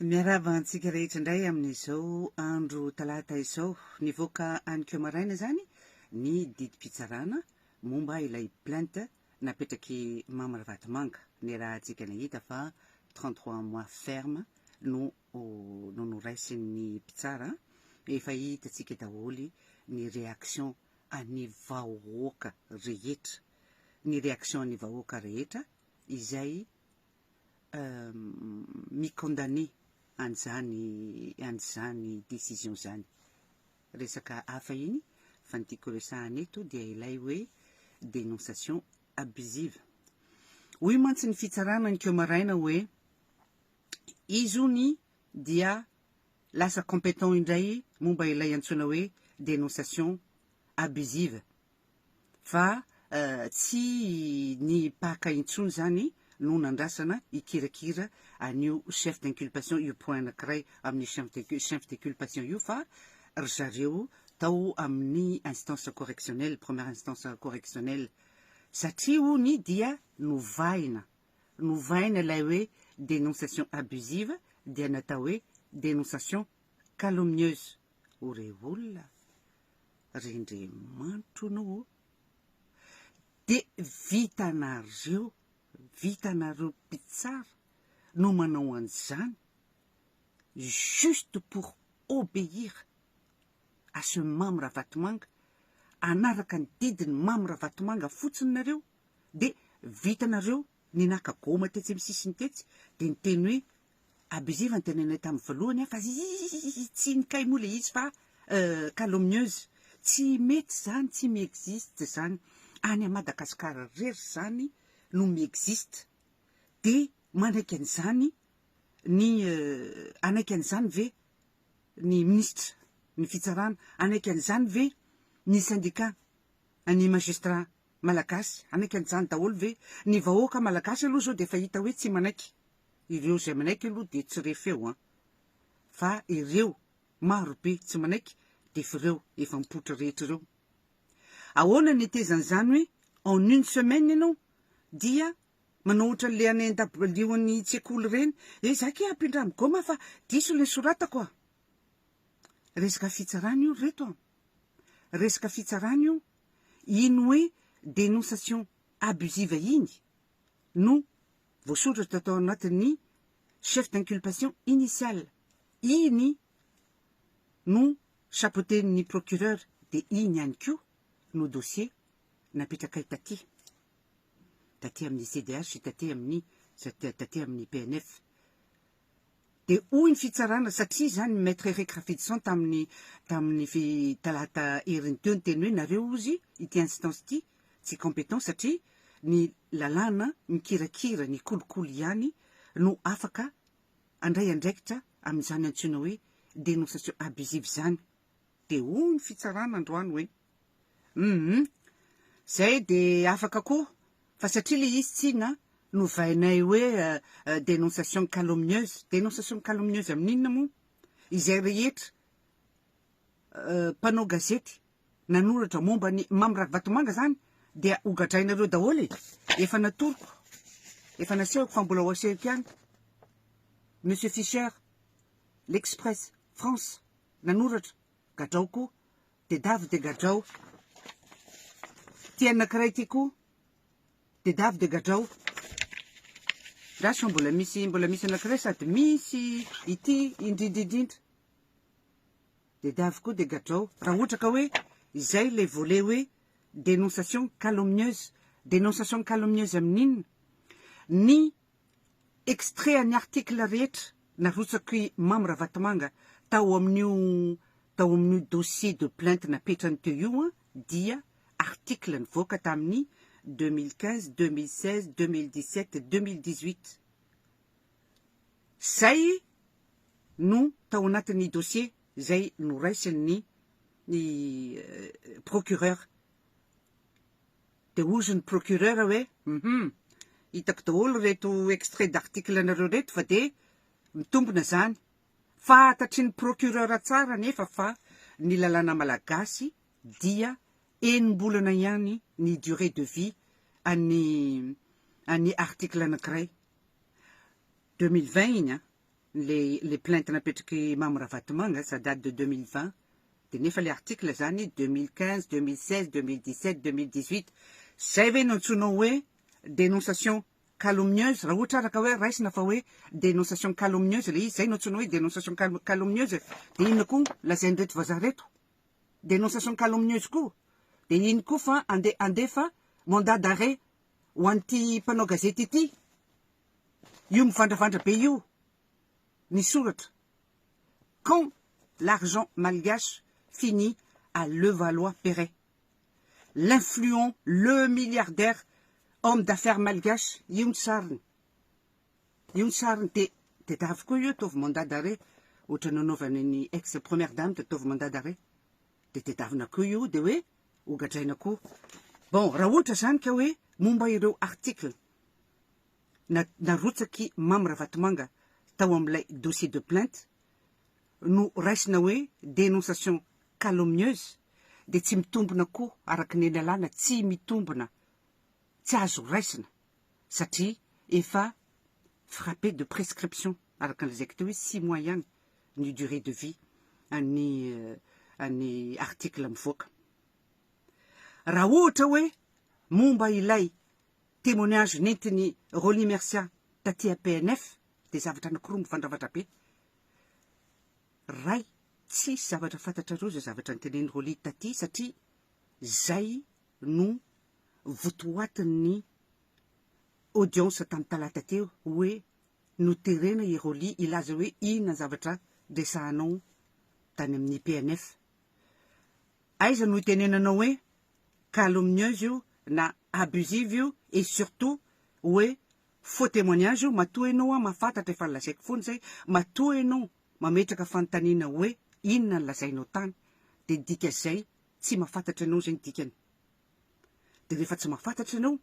Miarahaba antsika rehetra indray amin'izao andro talata izao. Nivoaka anikeo maraina izany ny didim-pitsarana momba ilay plainte napetrak'i Mamy Ravatomanga. Niarahantsika nahita fa 33 mois ferme no no noraisin'ny mpitsara. Efa hitantsika daholo ny réaction an'ny vahoaka rehetra, ny réaction an'ny vahoaka rehetra izay mi-condamner an'izany an'izany décision izany. Resaka hafa iny fa ny tiako resahana eto dia ilay hoe dénonciation abusive. Hoy mantsy ny fitsarana nikeo maraina hoe izy hono dia lasa compétent indray momba ilay antsoina hoe dénonciation abusive. Fa tsy ny Paka intsony izany no nandrasana hikirakira an'io chef d'inculpation io point anankiray amin'ny chef d'inculpation io fa ry zareo tao amin'ny instance correctionnelle, première instance correctionnelle satria hono dia novaina, novaina ilay hoe dénonciation abusive dia natao hoe dénonciation calomnieuse. O rey olona! Rendremanitra hono ô! De vitanareo, vitanareo mpitsara no manao an'izany juste pour obéir à ce Mamy Ravatomanga, hanaraka ny didin'i Mamy Ravatomanga fotsiny nareo de vitanareo ny naka goma tetsy amin'ny sisiny tetsy de niteny hoe Abusive ny tenenay tamin'ny voalohany fa tsy ny kay moa le izy fa calomnieuse. Tsy mety zany, tsy mi-existe zany. Any à Madagascar rery zany no mi-existe. De manaiky an'izany ny hanaiky an'izany ve ny ministre ny fitsarana, hanaiky an'izany ve ny syndicat ny magistrat malagasy, hanaiky an'izany daholo ve ny vahoaka malagasy aloha zao de efa hita hoe tsy manaiky. Ireo izay manaiky aloha dia tsy re feo an! Fa ireo maro be tsy manaiky dia efa ireo efa mipoitra rehetra ireo. Ahoana ny hetezan'izany hoe en une semaine ianao dia manao ohatran'ilay any an-dabilion'ny tsekoly ireny hoe za akia ampindramo goma fa diso ilay soratako a! Resaka fitsarana io ry reto a! Resaka fitsarana io, iny hoe dénonciation abusive iny no voasoratra tao anatin'ny chef d'inculpation initial, iny no chapeauter-n'ny procureur dia iny ihany koa no dossier napetrakay taty, taty amin'ny CDH, taty amin'ny taty amin'ny PNF. Dia hoy ny fitsarana, satria izany Maître Eric Rafidison tamin'ny tamin'ny talata heriny teo niteny hoe nareo hozy ity instance ity tsy compétent satria ny lalàna mikirakira ny kolikoly ihany no afaka handray andraikitra amin'izany antsoina hoe dénonciation abusive izany. Dia hoy ny fitsarana androany hoe hum zay dia afaka koa fa satria ilay izy tsinona novainay hoe dénonciation calomnieuse, dénonciation calomnieuse amin'inona moa? Izay rehetra mpanao gazety nanoratra momba an'i Mamy Ravatomanga zany dia ho gadrainareo daholo e! Efa natoroko, efa nasehoko fa mbola ho asehoko ihany. Monsieur Fischer, L'Express, France, nanoratra, gadrao koa, tedavo dia gadrao. Ty anankiray ty koa, tedavo dia gadrao. Ndraso fa mbola misy mbola misy anankiray sady misy ity indrindra indrindra. Tediavo koa dia gadrao raha ohatra ka hoe izay ilay volet hoe dénonciation calomnieuse. Dénonciation calomnieuse amin'inona? Ny extrait an'ny article rehetra narotsak'i Mamy Ravatomanga tao amin'io tao amin'io dossier de plainte napetrany teo io an dia article nivoaka tamin'ny 2015, 2016, 2017, 2018. Zay no tao anatin'ny dossier izay noraisin'ny ny procureur. Dia hozy ny procureur hoe, hum, hitako daholo ireto extrait d'article nareo ireto fa dia mitombina izany. Fantatry ny procureur tsara anefa fa ny lalàna malagasy dia enim-bolana ihany ny durée de vie an'ny an'ny article anankiray. 2020 iny an! Le le plainte napetraky Mamy Ravatomanga, ça date de 2020, de nefa le article zany 2015, 2016, 2017, 2018, zay ve no antsoinao hoe dénonciation calomnieuse? Raha ohatra araka hoe raisina fa hoe dénonciation calomnieuse le izy, zay no antsoina hoe dénonciation calomnieuse, de inona koa lazain'ireto vazaha reto? Dénonciation calomnieuse koa, de ino koa fa ande andefa mandat d'arrêt ho an'ity mpanao gazety ity? Io mivandravandra be io ny soratra Quand l'argent malgache finit à Levallois-Perret. L'influent, le milliardaire, homme d'affaires malgache, io ny sariny. Io ny sariny dia tedavy koa io ataovy mandat d'arrêt ohatra nanaovany ny ex première dame dia ataovy mandat d'arrêt. Dia tedavina koa io dia hoe hogadraina koa. Bon, raha ohatra izany ka hoe momba ireo article narotsak'i Mamy Ravatomanga tao amin'ilay dossier de plainte no raisina hoe dénonciation calomnieuse dia tsy mitombina koa araka ny lalàna, tsy mitombina, tsy azo raisina satria efa frappé de prescription araka ny lazaiko teo hoe six mois ihany ny durée de vie an'ny an'ny article mivoaka. Raha ohatra hoe momba ilay Témoignage nentin'i Rolly Mercia taty PNF dia zavatra anankiroa mivandravandra be. Ray, tsisy zavatra fantatrareo izay zavatra notenenin'i Rolly taty satria zay no votoatin'ny audience tamin'ny talata teo hoe noterena i Rolly hilaza hoe inona ny zavatra resahanao tany amin'ny PNF. Aiza no itenenanao hoe calomnieuse io na abusive io et surtout hoe faux témoignage io, matoa enao an mahafantatra efa nolazaiko foana izay, matoa enao mametraka fanontaniana hoe inona no lazainao tany dia ny dikazay tsy mahafantatra enao izay ny dikany, dia rehefa tsy mahafantatra enao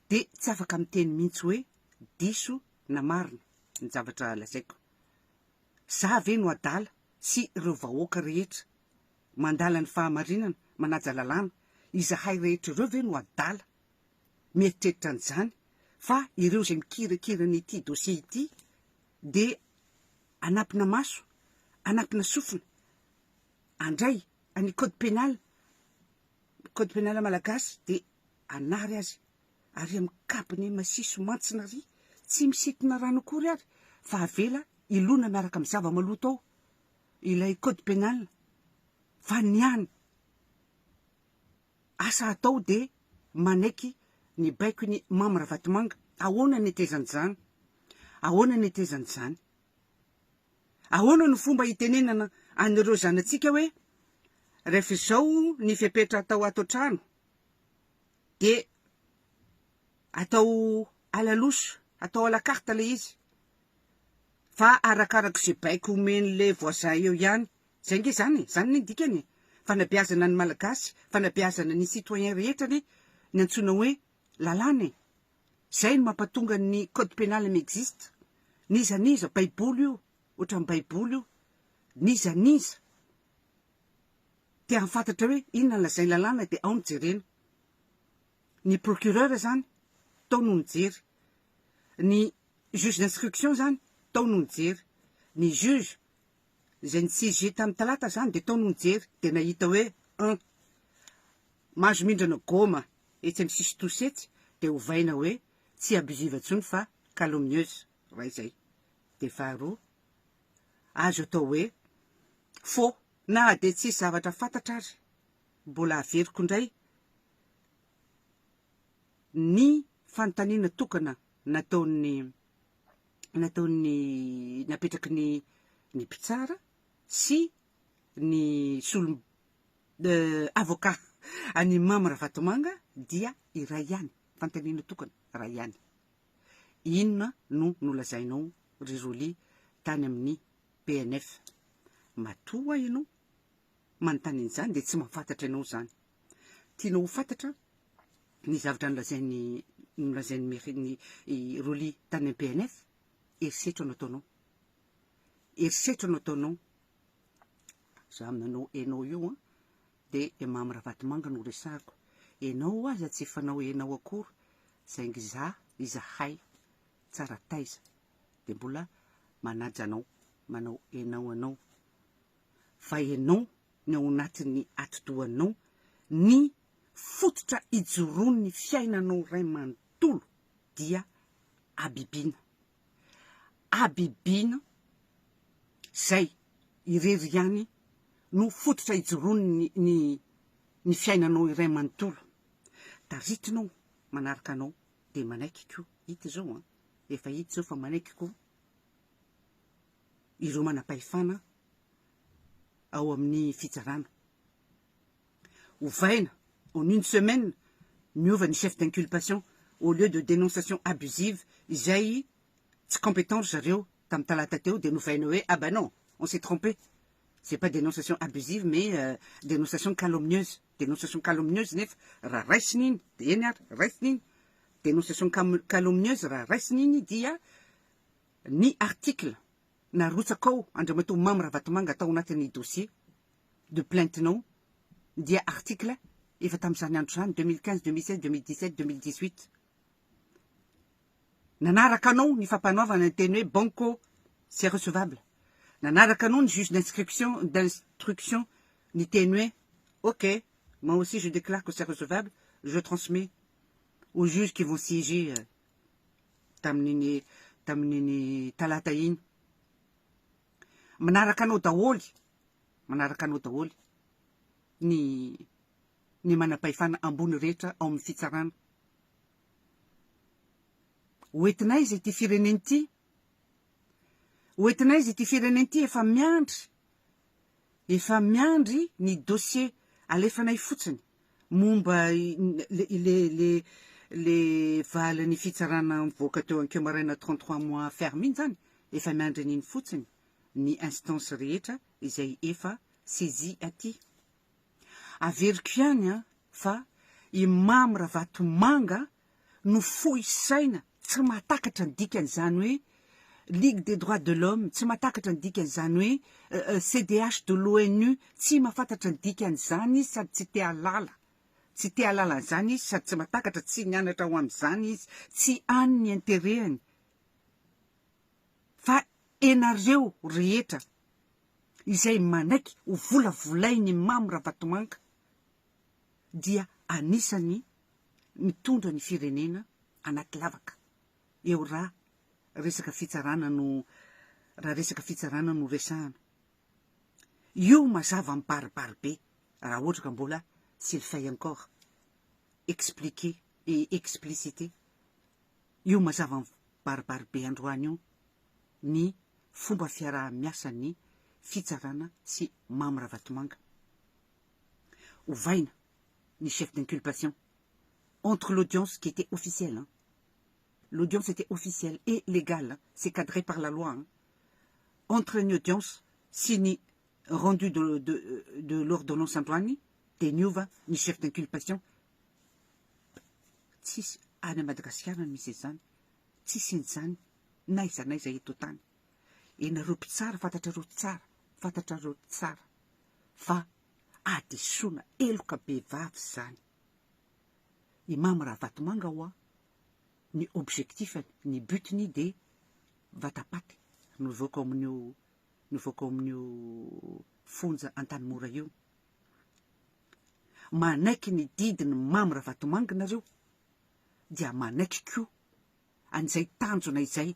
dia tsy afaka miteny mihitsy hoe diso na marina ny zavatra lazaiko, za ve no adala sy ireo vahoaka rehetra mandala ny fahamarinana, manaja lalàna, izahay rehetra ireo ve no adala mieritreritra an'izany fa ireo izay mikirakira an'ity dossier ity dia anapina maso, anapina sofina, andray any code pénal, code pénal malagasy dia anary azy ary amin'ny cabinet masiso mantsina ary tsy misintona rano akory ary fa avela hilona miaraka amin'ny zava-maloto ao ilay code pénal fa ny any asa atao dia manaiky ny baikon'i Mamy Ravatomanga, ahoana ny hetezan'izany? Ahoana ny hetezan'izany? Ahoana no fomba hitenenana an'ireo zanatsika hoe rehefa izao ny fepetra atao ato an-trano dia atao à la louche, atao à la carte ilay izy fa arakarak'izay baiko omen'ilay voisin eo ihany. Zay nge zany e, zany anie ny dikany e! Fanabeazana ny Malagasy, fanabeazana ny citoyen rehetra anie ny antsoina hoe lalàna e! Zay no mampatonga ny code pénal mi-existe, n'iza n'iza, baiboly io, ohatran'ny baiboly io, n'iza n'iza te hahafantatra hoe inona ny lazain'ny lalàna dia ao no jerena. Ny procureur zany tao no nijery, ny juge d'instruction zany tao no nijery, ny juge izay ni-siege tamin'ny talata zany dia tao no nijery dia nahita hoe un mahazo mindrana goma etsy amin'ny sisintosy etsy dia ovaina hoe tsy abusive intsony fa calomnieuse raha izay dia faharoa azo atao hoe faux na dia tsisy zavatra fantatra ary mbola averiko indray ny fanontaniana tokana nataon'ny nataon'ny napetraky ny ny mpitsara sy ny solom avocat an'i Mamy Ravatomanga dia iray ihany, fanontaniana tokana, iray ihany. Inona no nolazainao ry Rolly tany amin'ny PNF? Matoa ianao manontany an'izany dia tsy mahafantatra ianao izany. Tianao ho fantatra ny zavatra nolazain'i nolazain'i i Rolly tany amin'ny PNF? Herisetra no ataonao. Herisetra no ataonao. Za aminanao enao io an, dia i Mamy Ravatomanga no resahako. Enao aza tsy fanao enao akory, saingy za, izahay, tsara taiza. Dia mbola. manaja anao, manao enao anao, fa enao ny ao anatin'ny atidohanao ny fototra ijoroan'ny fiainanao ray manontolo dia habibiana. Habibiana zay irery ihany no fototra ijoroan'ny ny ny fiainanao iray manontolo. Taritinao manaraka anao dia manaiky koa, hita izao an, efa hita izao fa manaiky koa ireo manam-pahefana ao amin'ny fitsarana. Ovaina en une semaine miova ny chef d'inculpation au lieu de dénonciation abusive izay tsy compétent ry zareo tamin'ny talata teo dia novaina hoe ah bah non on s'est trompé c'est pas dénonciation abusive mais dénonciation calomnieuse, dénonciation calomnieuse nefa raha raisina iny dia eny ary raisina iny dénonciation calomnieuse raha raisina iny dia ny article narotsaka ao Andriamatoa Mamy Ravatomanga tao anatin'ny dossier de plainte-nao dia article efa tamin'izany andro izany, 2015, 2016, 2017, 2018. Nanaraka anao ny fampanoavana niteny hoe banco c'est recevable. Nanaraka anao ny juge d'inscription d'instruction niteny hoe ok, moi aussi je déclare que c'est recevable, je transmets aux juges qui vont siéger tamin'iny tamin'iny talata iny. Manaraka anao daholo, manaraka anao daholo ny ny manam-pahefana ambony rehetra ao amin'ny fitsarana. Ho entina aiza ity firenena ity? Ho entina aiza ity firenena ity? Efa miandry, efa miandry ny dossier alefanay fotsiny momba le le le le valin'ny fitsarana mivoaka teo ankeo maraina 33 mois ferme iny zany, efa miandry an'iny fotsiny ny instance rehetra izay efa saisie aty. Averiko ihany an fa i Mamy Ravatomanga no fohy saina tsy mahatakatra ny dikan'izany hoe Ligue des droits de l'homme, tsy mahatakatra ny dikan'izany hoe CDH de l'ONU, tsy mahafantatra ny dikan'izany izy sady tsy te hahalala, tsy te hahalala an'izany izy sady tsy mahatakatra, tsy nianatra ho amin'izany izy, tsy any ny intérêt-ny fa enareo rehetra izay manaiky ho volavolain'i Mamy Ravatomanga dia anisany mitondra ny firenena anaty lavaka eo ra resaka fitsarana no raha resaka fitsarana no resahana. Io mazava mibaribary be raha ohatra ka mbola s'il faille encore expliquer et expliciter io mazava mibaribary be androany io ny fomba fiaraha-miasan'ny fitsarana sy Mamy Ravatomanga. Ovaina ny chef d'inculpation entre l'audience qui était officielle hein, l'audience était officielle et légale, c'est cadré par la loi hein, entre ny audience sy ny rendu de de de l'ordonnance androany dia niova ny chef d'inculpation. Tsisy any Madagasikara no misy an'izany, tsisy an'izany n'aiza n'aiza eto an-tany. Ianareo mpitsara fantatrareo tsara, fantatrareo tsara fa hadisoana heloka bevava izany. I Mamy Ravatomanga hoa ny objectif-ny, ny but-ny dia vatapaty no hivoaka ao amin'io no hivoaka ao amin'io fonja Antanimora io. Manaiky ny didin'i Mamy Ravatomanga nareo dia manaiky koa an'izay tanjona izay.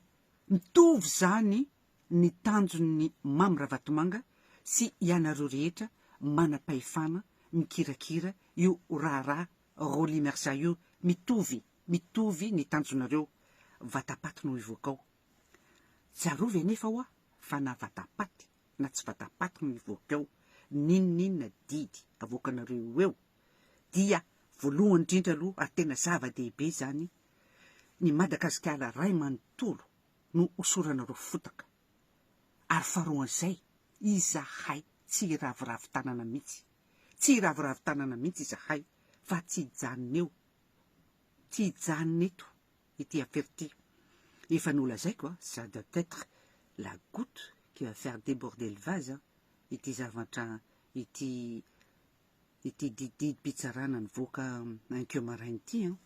Mitovy izany ny tanjon'ny Mamy Ravatomanga sy ianareo rehetra manam-pahefana mikirakira io raharaha Rolly Mercia io. Mitovy, mitovy ny tanjonareo. Vatapaty no hivoaka ao. Tsarovy anefa hoa fa na vatapaty na tsy vatapaty no hivoaka ao, n'inon'inona didy avoakanareo eo dia voalohany indrindra aloha ary tena zava-dehibe izany, ny Madagasikara ray manontolo no hosoranareo fotaka. Ary faharoan'izay, izahay tsy hiraviravy tanana mihitsy. Tsy hiraviravy tanana mihitsy izahay fa tsy hijanona eo. Tsy hijanona eto ity afera ity. Efa nolazaiko a, ça doit être la goutte qui va faire déborder le vase ity zavatra ity ity didim-pitsarana nivoaka ankeo maraina ity an.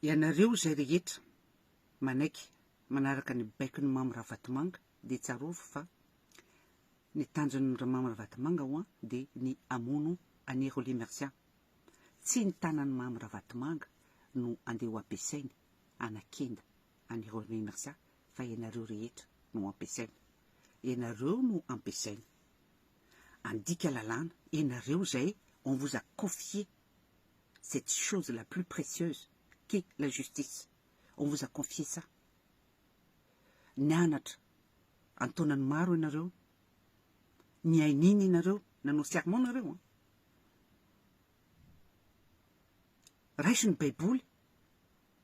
Ianareo izay rehetra. manaiky manaraka ny baikon'i Mamy Ravatomanga dia tsarovy fa ny tanjon'i Mamy Ravatomanga hoa dia ny hamono an'i Rolly Mercia. Tsy ny tanan'i Mamy Ravatomanga no andeha ho ampiasainy hanakenda an'i Rolly Mercia fa ianareo rehetra no ampiasainy. Ianareo no ampiasainy handika lalàna, ianareo izay on vous a confié cette chose la plus précieuse qu'est la justice. On vous a confié ça. Nianatra an-taonany maro ianareo, niaina iny ianareo, nanao serment nareo an. Raiso ny baiboly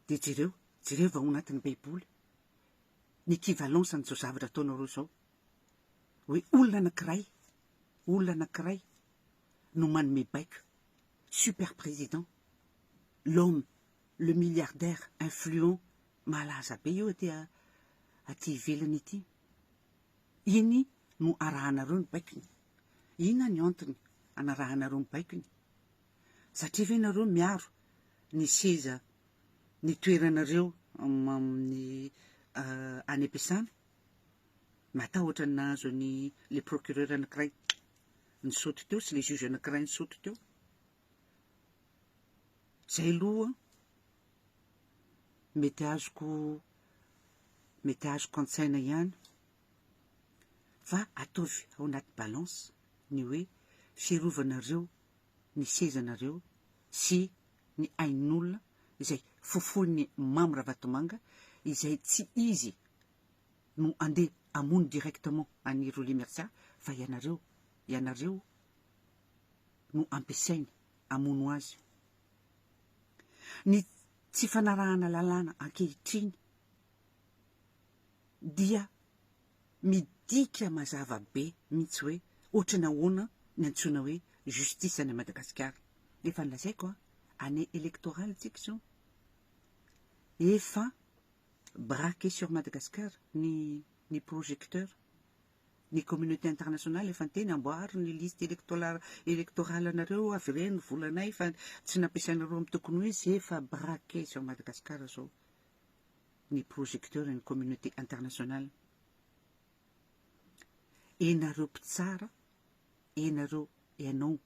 dia jereo, jereo va ao anatin'ny baiboly ny equivalence an'izao zavatra ataonareo izao. Hoe olona anankiray, olona anankiray no manome baiko, super président, l'homme, le milliardaire influent malaza be io aty aty ivelany ity. Iny no arahanareo ny baikony. Inona ny antony anarahanareo ny baikony? Satria ve nareo miaro ny seza, ny toeranareo amin'ny any am-piasana? Matahotra ny nahazo ny le procureur anankiray nisaoty teo sy le juge anankiray nisaoty teo. Zay aloha mety azoko mety azoko an-tsaina ihany fa ataovy ao anaty balance ny hoe fiarovanareo ny sezanareo sy ny ain'olona izay fofoin'ny Mamy Ravatomanga izay tsy izy no andeha hamono directement an'i Rolly Mercia fa ianareo ianareo no ampiasainy hamono azy. Ny tsy fanarahana lalàna ankehitriny dia midika mazava be mihitsy hoe ohatran'ny ahoana ny antsoina hoe justice any Madagasikara. Efa nolazaiko an, année électorale tsika izao. Efa braqué sur Madagascar ny ny projecteur. Ny communauté internationale efa niteny amboaro ny liste électorale électorale anareo avereno ny volanay fa tsy nampiasainareo amin'ny tokony ho izy efa braqué sur Madagascar zao ny projecteur ny communauté internationale. Enareo mpitsara, enareo ianao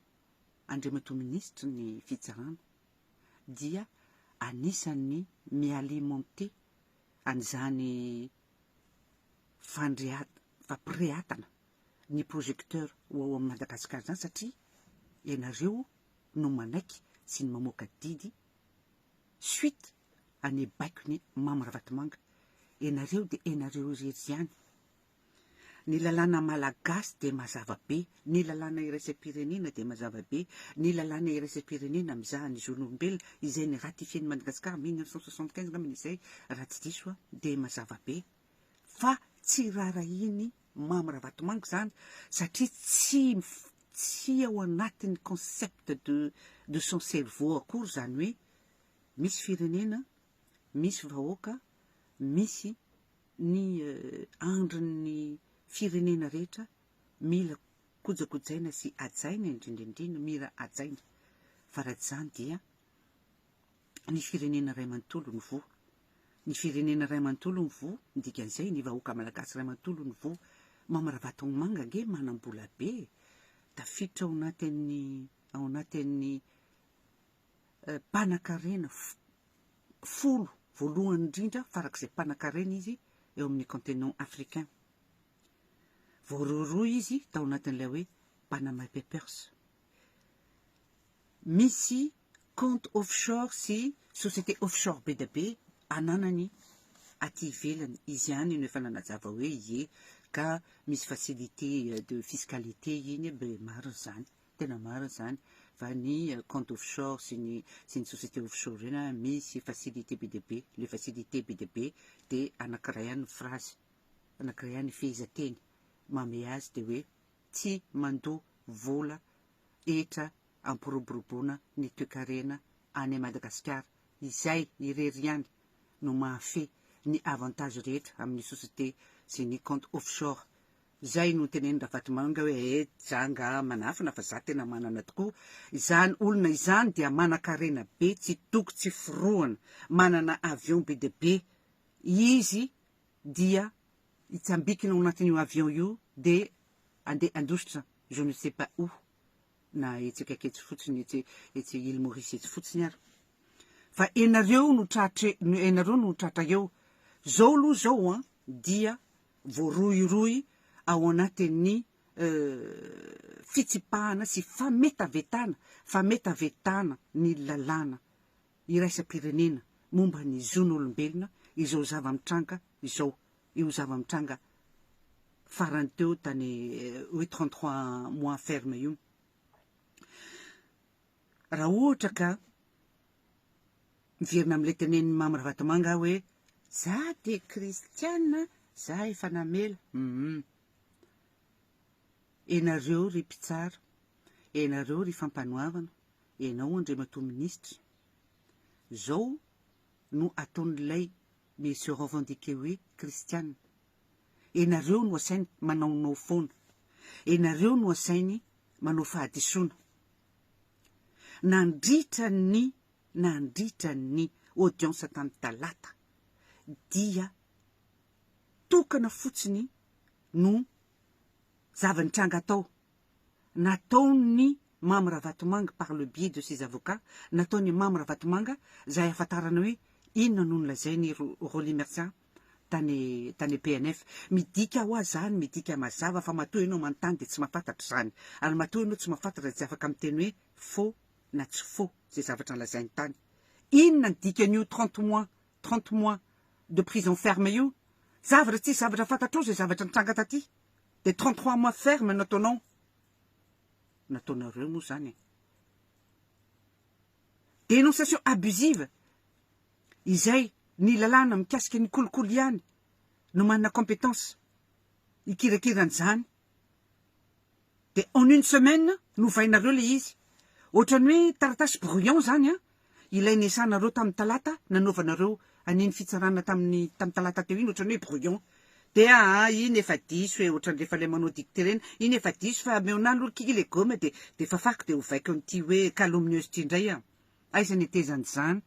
Andriamatoa Minisitry ny fitsarana dia anisan'ny mi-alimenter an'izany fampirehatana ny projecteur ho ao amin'i Madagasikara izany satria ianareo no manaiky sy ny mamoaka didy suite any baikon'i Mamy Ravatomanga. Ianareo dia ianareo irery ihany. Ny lalàna malagasy dia mazava be, ny lalàna iraisam-pirenena dia mazava be, ny lalàna iraisam-pirenena mizaha ny zon'olombelona izay ny ratifier-n'i Madagasikara 1975 angambany izay raha tsy diso aho dia mazava be fa tsy raharahian'i Mamy Ravatomanga izany satria tsy tsy ao anatin'ny concept de de son cerveau akory izany hoe misy firenena, misy vahoaka, misy ny andrin'ny firenena rehetra mila kojakojaina sy hajaina indrindra indrindra mila hajaina fa raha tsy izany dia ny firenena iray manontolo no voa ny firenena iray manontolo no voa ny dikan'izay ny vahoaka malagasy iray manontolo no voa Mamy Ravatomanga ange manam-bola be e tafiditra ao anatin'ny ao anatin'ny mpanakarena folo voalohany indrindra farak'izay mpanakarena izy eo amin'ny continent africain. Voarohirohy izy tao anatin'ilay hoe Panama Papers. Misy compte offshore sy société offshore be dia be ananany aty ivelany. Izy ihany no efa nanazava hoe ie ka misy facilité de fiscalité iny, be marina izany. Tena marina izany fa ny compte offshore sy ny sy ny société offshore ireny an misy facilité be dia be, le facilité be dia be dia anankiray ihany ny phrase, anankiray ihany ny fehezanteny mamehy azy dia hoe tsy mandoa vola hetra ampiroboroboana ny toekarena any Madagasikara, izay irery ihany no mahafehy ny avantage rehetra amin'ny société sy ny compte offshore Zay no tenenin Ravatomanga hoe eh za nga manafina fa za tena manana tokoa, izany olona izany dia manakarena be tsy toko tsy forohana, manana avion be dia be. Izy dia hitsambikina ao anatin'io avion io dia andeha handositra je ne sais pas où na etsy akaiky etsy fotsiny etsy etsy Île Maurice etsy fotsiny ary. Fa enareo no tratra enareo no tratra eo. Zao aloha zao an dia voarohirohy ao anatin'ny fitsipahana sy fametavetana fametavetana ny lalàna iraisam-pirenena momba ny zon'olombelona izao zava-mitranga izao, io zava-mitranga farany teo tany hoe 33 mois ferme io. Raha ohatra ka miverina amin'ilay tenenin'i Mamy Ravatomanga aho hoe za dia kristiana, za efa namela, hum. Enareo ry mpitsara, enareo ry fampanoavana, enao Andriamatoa Minisitra, zao no ataon'ilay mi se revendiquer hoe kristiana. Enareo no asainy manaonao foana. Enareo no asainy manao fahadisoana. Nandritra ny nandritra ny audience tamin'ny talata dia tokana fotsiny no zava-nitranga tao. Nataon'i Mamy Ravatomanga par le biais de ses avocats, nataon'i Mamy Ravatomanga izay ahafantarana hoe inona no nolazain'i Rolly Mercia tany tany PNF. Midika hoa zany, midika mazava fa matoa ianao manontany dia tsy mahafantatra izany. Ary matoa ianao tsy mahafantatra dia tsy afaka miteny hoe faux na tsy faux izay zavatra nolazainy tany. Inona ny dikan'io 30 mois, 30 mois de prison ferme io? Zavatra tsisy zavatra fantatrao izay zavatra nitranga taty. Dia 33 mois ferme no ataonao. Nataonareo moa izany e. Dénonciation abusive izay ny lalàna mikasika ny kolikoly ihany no manana compétence hikirakira an'izany. Dia en une semaine novainareo ilay izy. Ohatran'ny hoe taratasy brouillon izany an, ilay niasanareo tamin'ny talata nanaovanareo an'iny fitsarana tamin'ny tamin'ny talata teo iny ohatran'ny hoe brouillon. Dia aa iny efa diso e, ohatran'ny rehefa ilay manao dictée ireny, iny efa diso fa ameo anah aloha ky ilay gomme dia dia fafako dia ovaiko an'ity hoe calomnieuse ity indray an. Aiza ny hetezan'izany?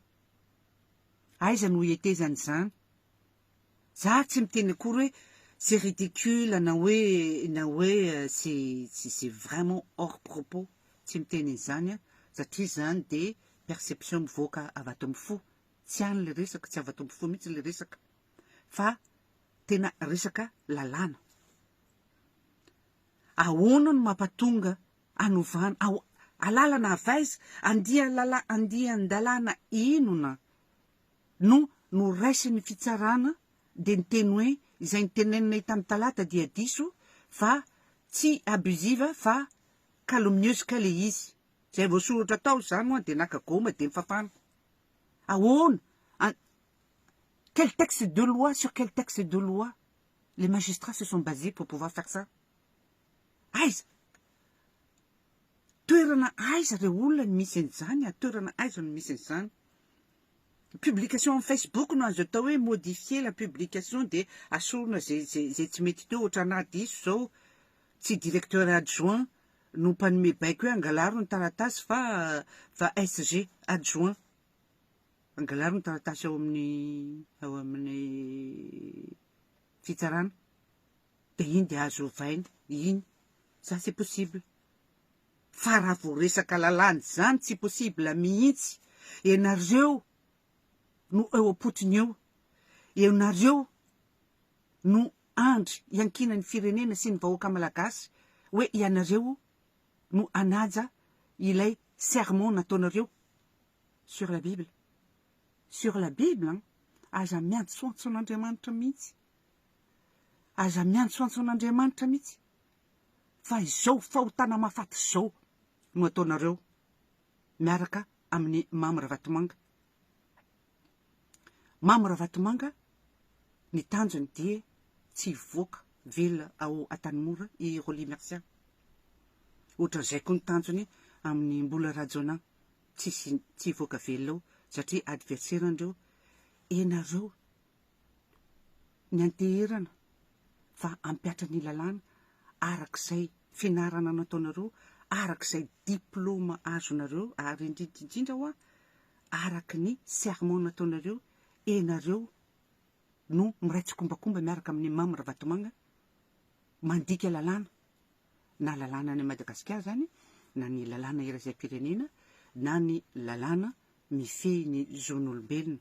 Aiza no hihetezan'izany? Za tsy miteny akory hoe c'est ridicule na hoe na hoe c'est c'est vraiment hors propos, tsy miteny an'izany aho satria izany dia perception mivoaka avy ato amin'ny fo, tsy any ilay resaka, tsy avy ato amin'ny fo mihitsy ilay resaka fa tena resaka lalàna. Ahoana no mampatonga anovana, alalana avy aiza, andian-dalà andian-dalàna inona no noraisin'ny fitsarana dia niteny hoe izay niteneninay tamin'ny talata dia diso fa tsy abusive fa calomnieuse kay le izy. Izay voasoratra tao izany ho'a dia naka goma dia nifafana. Ahoana? An quel texte de loi sur quel texte de loi les magistrats se sont basés pour pouvoir faire ça? Aiza? Toerana aiza re olona no misy an'izany a? Toerana aiza no misy an'izany? Publication amin'ny Facebook no azo atao hoe modifier la publication dia asorina zay zay zay tsy mety teo ohatra anah diso zao tsy directeur adjoint no mpanome baiko hoe angalaro ny taratasy fa fa SG adjoint angalaro ny taratasy ao amin'ny ao amin'ny fitsarana dia iny dia azo ovaina iny ça c'est possible fa raha vao resaka lalàna izany tsy possible mihitsy ianareo no eo am-potony eo ianareo no andry iankinan'ny firenena sy ny vahoaka malagasy hoe ianareo no hanaja ilay serment nataonareo sur la bible sur la bible an aza miantsoantso an'Andriamanitra mihitsy aza miantsoantso an'Andriamanitra mihitsy fa izao fahotana mahafaty izao no ataonareo miaraka amin'i Mamy Ravatomanga. Mamy Ravatomanga ny tanjony dia tsy hivoaka velona ao Antanimora i Rolly Mercia. Ohatran'izay koa ny tanjony amin'i Mbola Rajaonah, tsisy tsy hivoaka velona ao satria adversaire-ndreo ianareo nianteherana fa hampihatra ny lalàna araka izay fianarana nataonareo, araka izay diplôma azonareo ary indrindra indrindra hoa araka ny serment nataonareo, ianareo. no miray tsikombakomba miaraka amin'i Mamy Ravatomanga mandika lalàna, na lalàna any Madagasikara izany, na ny lalàna iraisam-pirenena, na ny lalàna mifehy ny zon'olombelona.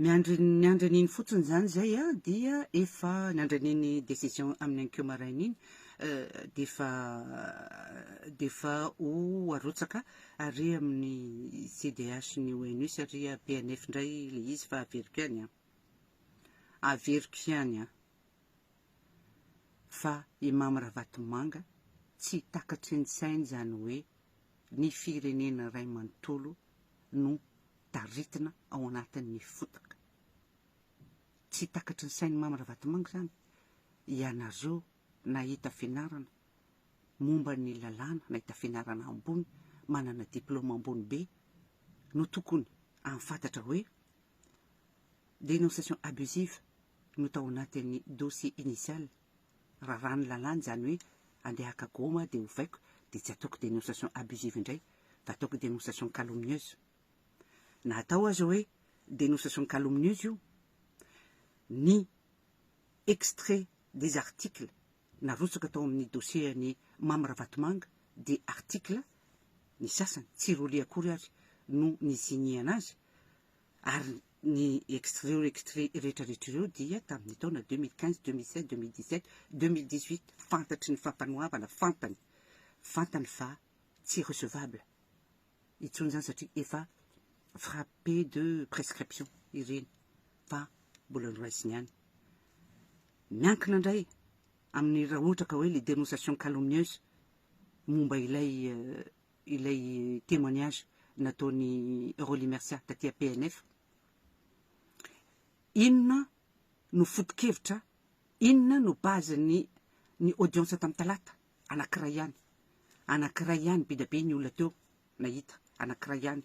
Miandry niandry an'iny fotsiny izany izay a, dia efa niandry an'iny décision amin'ny ankeo maraina iny dia efa dia efa ho arotsaka ary amin'ny CDH ny ONU sy ary PNF indray ilay izy fa averiko ihany an. Averiko ihany an. Fa i Mamy Ravatomanga tsy takatry ny sainy izany hoe ny firenena iray manontolo no taritina ao anatin'ny fotaka. Tsy takatry ny sain'i Mamy Ravatomanga izany. Ianareo nahita fianarana momba ny lalàna, nahita fianarana ambony, manana diplaoma ambony be, no tokony hahafantatra hoe dénonciation abusive no tao anatin'ny dossier initial. Raràn'ny lalàna izany hoe andeha haka goma dia ovaiko dia tsy ataoko dénonciation abusive indray fa ataoko dénonciation calomnieuse. Na atao aza hoe dénonciation calomnieuse io, ny extrait des articles narotsaka tao amin'ny dossier an'i Mamy Ravatomanga dia article ny sasany tsy Rolly akory ary no ni-signer anazy ary ny extrait ireo extrait rehetra rehetra ireo dia tamin'ny taona 2015, 2016, 2017, 2018 fantatry ny fampanoavana fantany fantany fa tsy recevable intsony izany satria efa frappé de prescription ireny fa mbola noraisiny ihany. Miankina indray amin'ny raha ohatra ka hoe le dénonciation calomnieuse momba ilay ilay témoignage nataon'i Rolly Mercia taty PNF. Inona no foto-kevitra, inona no base-n'ny ny audience tamin'ny talata? Anankiray ihany. Anankiray ihany, be dia be ny olona teo nahita, anankiray ihany.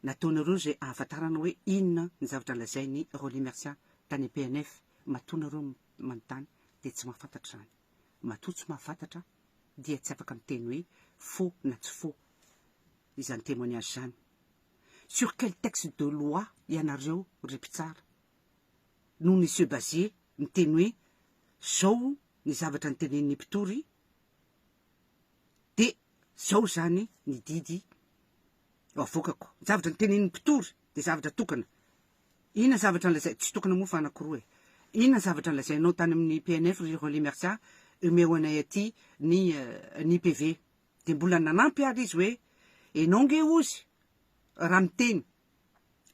Nataonareo izay ahafantarana hoe inona ny zavatra lazain'i Rolly Mercia tany PNF, matoa nareo manontany dia tsy mahafantatra izany. Matoa tsy mahafantatra dia tsy afaka miteny hoe faux na tsy faux izany témoignage izany. Sur quel texte de loi ianareo ry mpitsara no ni se baser miteny hoe zao ny zavatra notenenin'ny mpitory de zao zany ny didy avoakako. Ny zavatra notenenin'ny mpitory de zavatra tokana. Inona zavatra nolazai-, tsy tokana moa fa anakiroa e. Inona zavatra nolazainao tany amin'ny PNF ry Rolly Mercia, omeo anay aty ny ny PV. De mbola nanampy ary izy hoe enao nge ozy raha miteny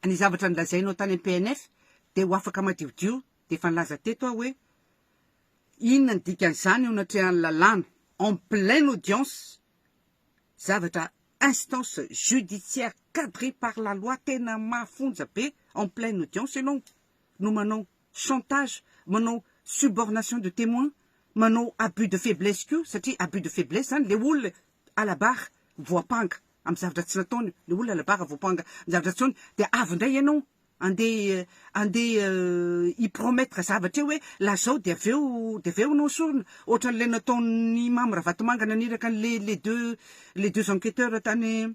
ny zavatra nolazainao tany amin'ny PNF de ho afaka madiodio, de efa nilaza teto aho hoe inona ny dikan'izany eo anatrehan'ny lalàna en pleine audience, zavatra instance judiciaire cadrée par la loi tena mafonja be en pleine audience ianao no manao chantage, manao subornation de témoin, manao abus de faiblesse koa satria abus de faiblesse zany le olona à la barre voampanga amin'ny zavatra tsy nataony, le olona à la barre voampanga amin'ny zavatra tsy nataony dia avy indray ianao Andeha andeha hi-promettre zavatra eo hoe lazao dia avy eo dia avy eo ianao esorina. Ohatran'ilay nataon'i Mamy Ravatomanga naniraka an'ilay les deux les deux enquêteurs tany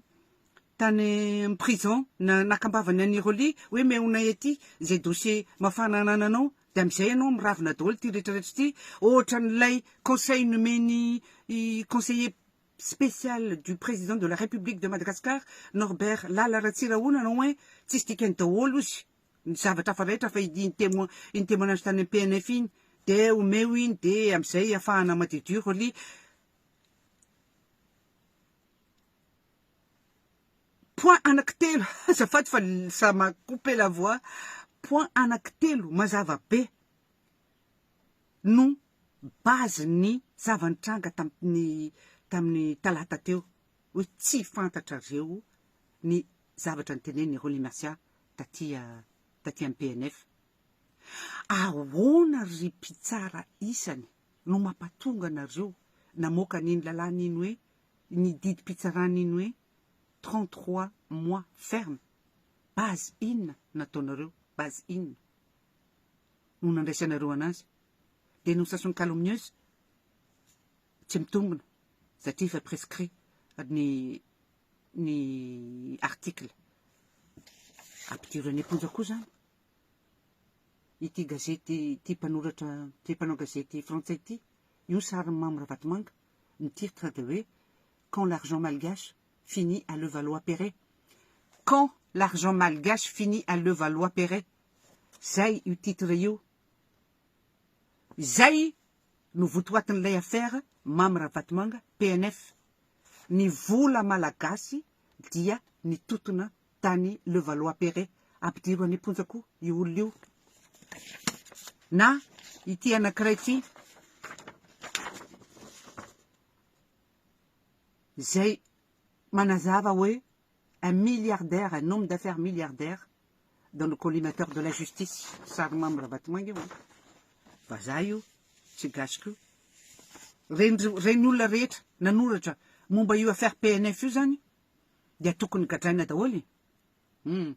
tany amin'ny prison na naka am-bavany an'i Rolly hoe meonay aty izay dossier mafana anananao dia amin'izay ianao miravina daholo ity rehetra rehetra ity. Ohatran'ilay conseil nomen'i conseiller spécial du président de la République de Madagascar, Norbert Lala Ratsirahonana hoe tsisy dikany daholo ozy ny zavatra hafa rehetra fa iny témoin iny témoignage tany amin'ny PNF iny de omeo iny de amizay afahana madiodio Rolly. Point anankitelo, azafady fa ça m'a coupé la voix, point anankitelo mazava be no base ny zava-nitranga tamin'ny tamin'ny talata teo hoe tsy fantatrareo ny zavatra notenenin'i Rolly Mercia taty taty amin'ny PNF. Ahoana ry mpitsara isany no mampatonga anareo namoaka an'iny lalàna iny hoe ny didim-pitsarana iny hoe 33 mois ferme? Base inona nataonareo? Base inona no nandraisanareo anazy? Dénonciation calomnieuse tsy mitombina satria efa prescrit ny ny article. Ampidiro any am-ponja koa izany ity gazety ity mpanoratra ity mpanao gazety frantsay ity. Io ny sarin'i Mamy Ravatomanga. Ny titre dia hoe Quand l'argent malgache finit à Levallois-Perret. Quand l'argent malgache finit à Levallois-Perret. Zay io titre io. Izay no votoatin'ilay affaire Mamy Ravatomanga, PNF. Ny vola malagasy dia nitotona tany Levallois-Perret. Ampidiro any am-ponja koa io olona io. Na ity anankiray ity. Izay manazava hoe un milliardaire, un homme d'affaires milliardaire dans le collimateur de la justice, sary Mamy Ravatomanga io an, vazaha io, tsy gasy koa. Reny reny olona rehetra nanoratra momba io affaire PNF io zany dia tokony gadraina daholo e. Hum.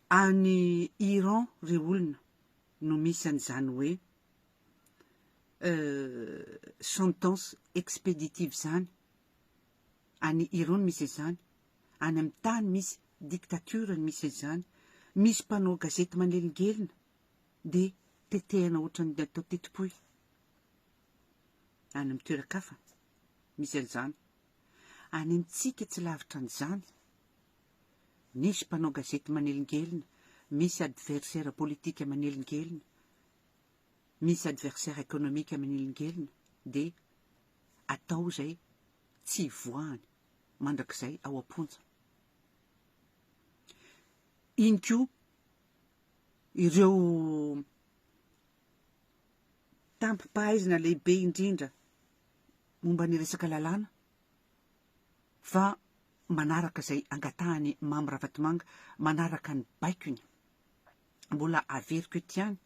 Any Iran ry olona no misy an'izany hoe sentence expéditive izany, any Iran no misy an'izany, any amin'ny tany misy dictature no misy an'izany, misy mpanao gazety manelingelina dia tetehana ohatran'ny atao teti-pohy, any amin'ny toeran-kafa misy an'izany, any amintsika tsy lavitra an'izany, nisy mpanao gazety manelingelina, misy adversaire politique manelingelina, misy adversaire économique manelingelina dia atao izay tsy hivoahany mandrakizay ao am-ponja. Iny koa ireo tampom-pahaizana lehibe indrindra momba ny resaka lalàna fa manaraka izay angatahany Mamy Ravatomanga, manaraka ny baikony. Mbola averiko eto ihany,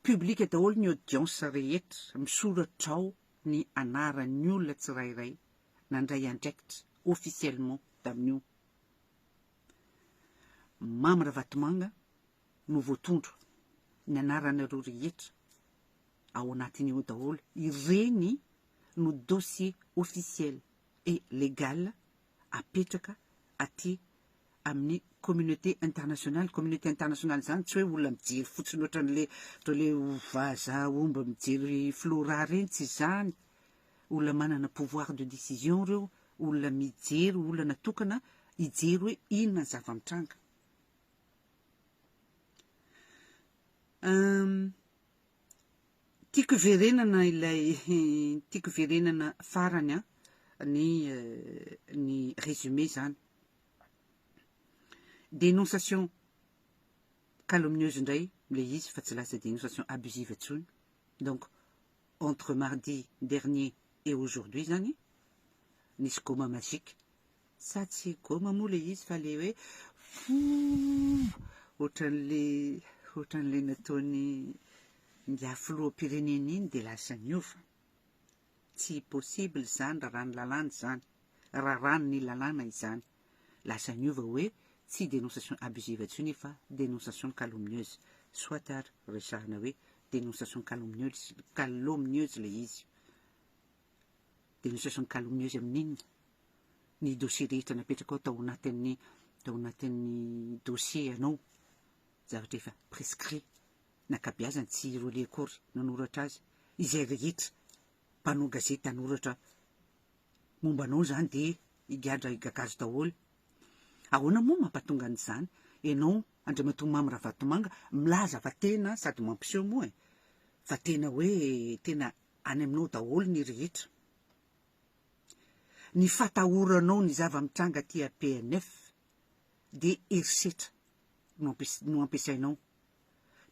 public daholo ny audience rehetra, misoratra ao ny anaran'ny olona tsirairay nandray andraikitra officiellement tamin'io. Mamy Ravatomanga no voatondro, ny anaranareo rehetra ao anatin'io daholo, ireny no dossier officiel et légal apetraka aty amin'ny communauté internationale, communauté internationale izany tsy hoe olona mijery fotsiny ohatran'le ohatran'le vazaha omby mijery flora ireny, tsy izany, olona manana pouvoir de décision ireo, olona mijery, olona natokana hijery hoe inona ny zava-mitranga. Tiako hiverenana ilay tiako hiverenana farany an, ny ny résumé izany. Dénonciation calomnieuse indray ilay izy fa tsy lasa dénonciation abusive intsony. Donc entre mardi dernier et aujourd'hui izany nisy goma magique. Sa tsy goma moa ilay izy fa ilay hoe fouuuh ohatran'ilay ohatran'ilay nataon'i ingahy filoham-pirenena iny dia lasa niova. Tsy possible izany raràn'ny lalàna izany. Raràn'ny lalàna izany. Lasa niova hoe tsy dénonciation abusive intsony fa dénonciation calomnieuse. Soit ary resahana hoe dénonciation calomnieuse calomnieuse ilay izy. Dénonciation calomnieuse amin'inona? Ny dossier rehetra napetrakao tao anatin'ny tao anatin'ny dossier anao, zavatra efa prescrit, ny ankabeazany tsy i Rolly akory nanoratra azy, izay rehetra mpanao gazety hanoratra momba anao izany dia higadra higagazo daholo. Ahoana moa mampatonga an'izany? Ianao Andriamatoa Mamy Ravatomanga milaza fa tena sady mampiseho moa e, fa tena hoe tena any aminao daholo ny rehetra. Ny fatahoranao ny zava-mitranga aty APNF dia herisetra no no ampiasainao.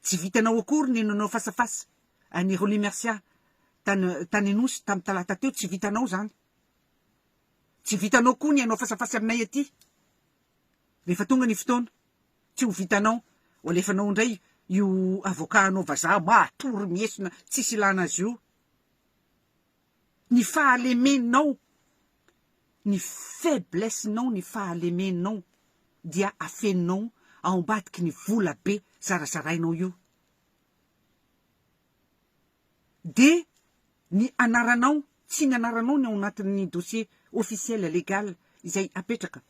Tsy vitanao akory ny nanao fasafasa an'i Rolly Mercia tany tany Anosy tamin'ny talata teo, tsy vitanao izany. Tsy vitanao koa ny hanao fasafasa aminay aty. Rehefa tonga ny fotoana, tsy ho vitanao, ho alefanao indray io avocat anao vazaha matory miesona tsisy ilana azy io. Ny fahalemenao, ny faiblesse-nao, ny fahalemenao dia afeninao ao ambadiky ny vola be zarazarainao io. Dia ny anaranao, tsy ny anaranao ny ao anatin'ny dossier officiel légal. izay apetraka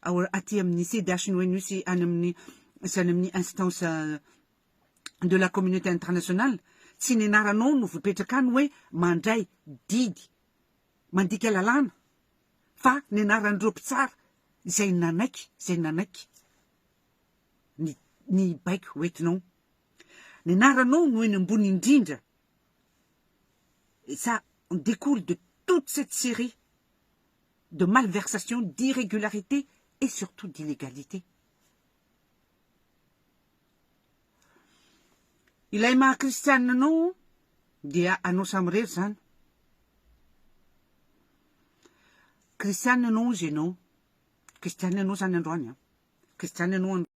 ao aty amin'ny CDH ny ONU sy any amin'ny sy any amin'ny instance de la communauté internationale, tsy ny anaranao no voapetraka any hoe mandray didy mandika lalàna fa ny anaran'ireo mpitsara izay nanaiky izay nanaiky ny ny baiko hoentinao. Ny anaranao no eny ambony indrindra et ça en découle de toute cette série de malversations, d'irrégularité et surtout d'illégalité. Ilay maha kristianina anao dia anao samirery izany. Kristianina ianao hozy ianao. Kristianina ianao izany androany an. Kristianina ianao androany.